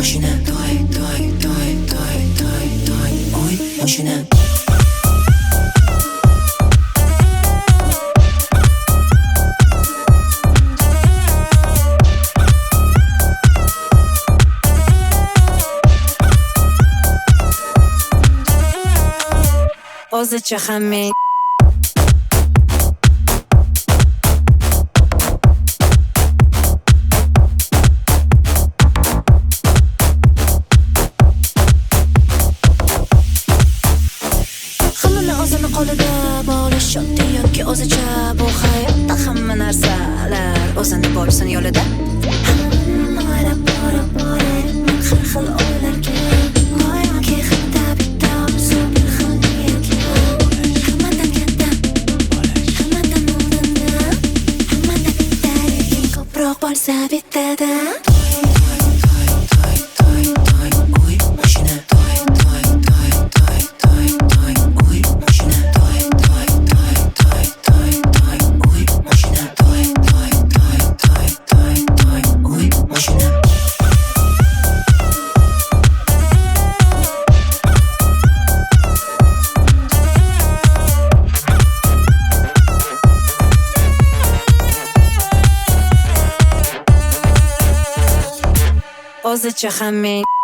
mashina. Toy, toy, toy, toy, toy, toy, oy, mashina. O'zicha hammang. Hammani o'zini qo'lida bo'lish oddiy yoki o'zicha, bu hayotda hamma narsalar o'zini bo'lsin yo'lida. Hammani o'ylab borib borayman har xil o'ylarga. Go'yoki hamda bitta orzu, bir xil niyatlar. Hammadan katta, hammadan oldinda, hammada bitta, lekin ko'proq bo'lsa bittada. Toy, toy, toy, toy, toy, oy, mashina. Toy, toy, toy, toy, toy, toy, oy, mashina. Toy, toy, toy, toy, toy, toy, oy, mashina. Toy, toy, toy, toy, toy, toy, oy, mashina. O'zicha hammang.